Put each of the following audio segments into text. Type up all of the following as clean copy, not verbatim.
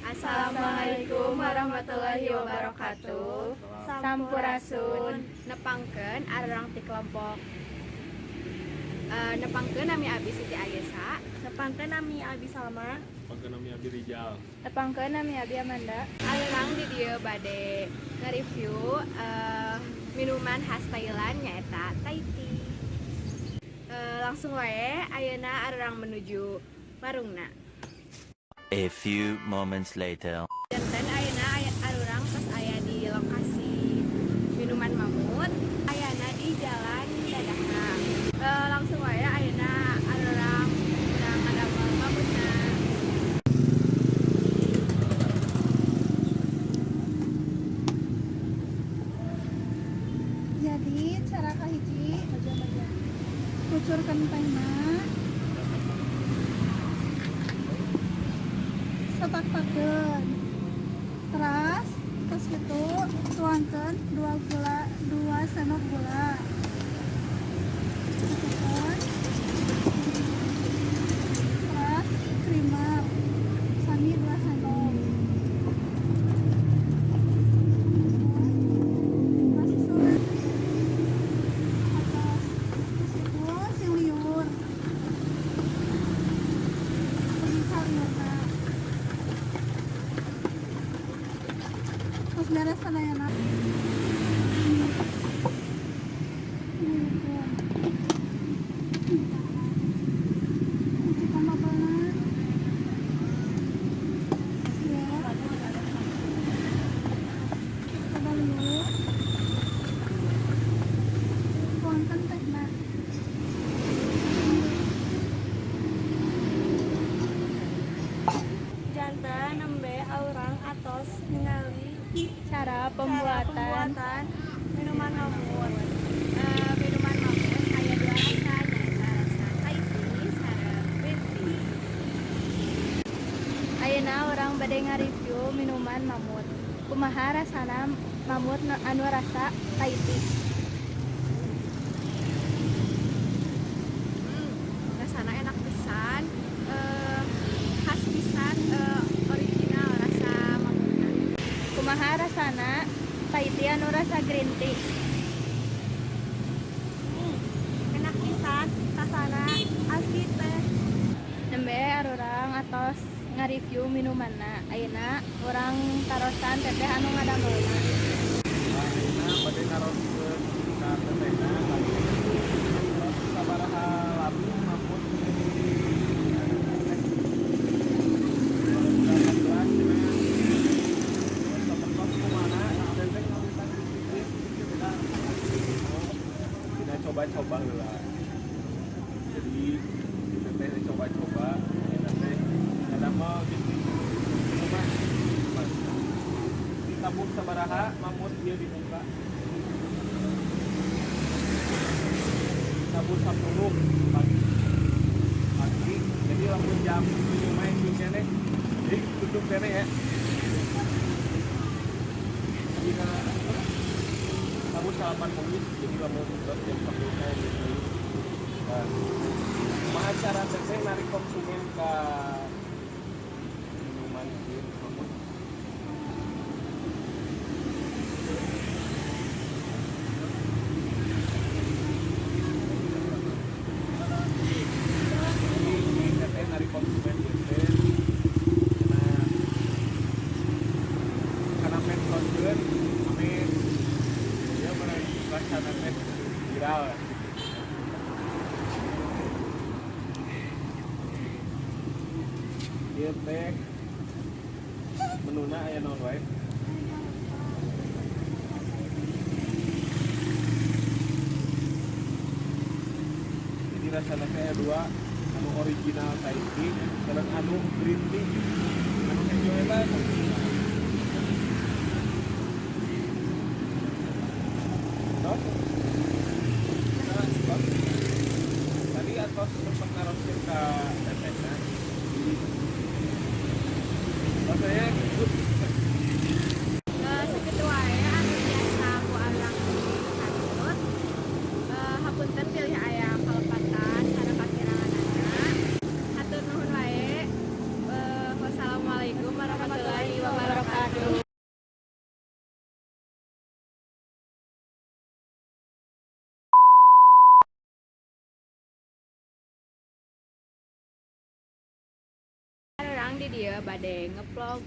Assalamualaikum warahmatullahi wabarakatuh. Sampurasun. Nepangkeun arurang ti kelompok nepangkeun nami Abi Siti Ayesa. Nepangkeun nami Abi Salma. Nepangkeun nami Abi Rijal. Nepangkeun nami Abi Amanda. Arurang di dieu bade nge-review minuman khas Thailand, nyaeta Thai tea. Langsung wae ayeuna arurang menuju warungna. A few moments later. Janten ayeuna aya arurang pas aya di lokasi minuman Mamut, ayana di Jalan Dadaha. Langsung wae ayeuna arurang urang ngadamel mamutna. Jadi cara kahiji, kucurkan tehna setak-takeun, teras terus gitu tuangkan 2 gula 2 sendok gula. Masukkan teras creamer sami 2 sendok. Terus susulan atas, terus itu sing liur pergi liurna, terus beres sadayana. Assalamualaikum. Kucikan bapakna ya, coba liur, tuangkan tehna. Janten nembe urang atos ningali cara cara pembuatan pembuatan minuman mamut. Minuman Mamut aya dua rasa, nyaeta rasa Thai tea sareng green tea. Ayeuna urang bade ngareview minuman Mamut. Kumaha rasana Mamut anu rasa Thai tea? Rasana enak pisan, khas pisan, original rasa mamutna. Kumaha rasana Thai tea anu rasa green tea? Enak pisan rasana, asli teh. Nembe arurang atos ngareview minumanna. Ayeuna urang tarosan teteh anu ngadamelna. Ayeuna bade naroskeun ka tetehna tadi. Terus sabaraha lami Mamut di 2018 cenah. Terus sapertos kumaha teteh ngawitan bisnis? Oh, tidak coba-coba heula. Jadi teteh coba-coba, ayeuna teh ngadamel bisnis minuman. Ditabung sabaraha Mamut ieu dibuka? Tabuh 10 pagi pagi, jadi lamun jam 7 mah isuk keneh, jadi tutup keneh ya. Jika tabuh 8 menit, jadi lamun tos jam 10 teh gitu. Nah, kumaha cara teteh narik konsumen ke minuman ieu Mamut? Jadi teteh narik konsumen ieu teh karena medsoskeun ame dia meureun rasana teh viral gitu. Ieu teh menuna aya naon wae? Jadi rasana teh aya dua, anu original Thai tea sareng anu green tea. Anu hejo eta original. Tos? Nah, tos. Tadi atos sempat naroskeun ka tetehna. Jadi rasanya good. Sakitu wae anu biasa ku arurang dihatut. Hapunten bilih aya kalepatan sareng kakiranganana. Hatur nuhun wae. Wassalamualaikum warahmatullahi. Arurang di dieu bade ngevlog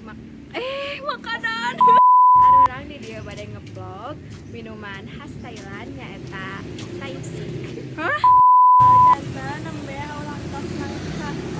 makanan. Arurang di dieu bade ngevlog minuman khas Thailand, nyaeta Thai Hah? Janten nembe urang tos nangka.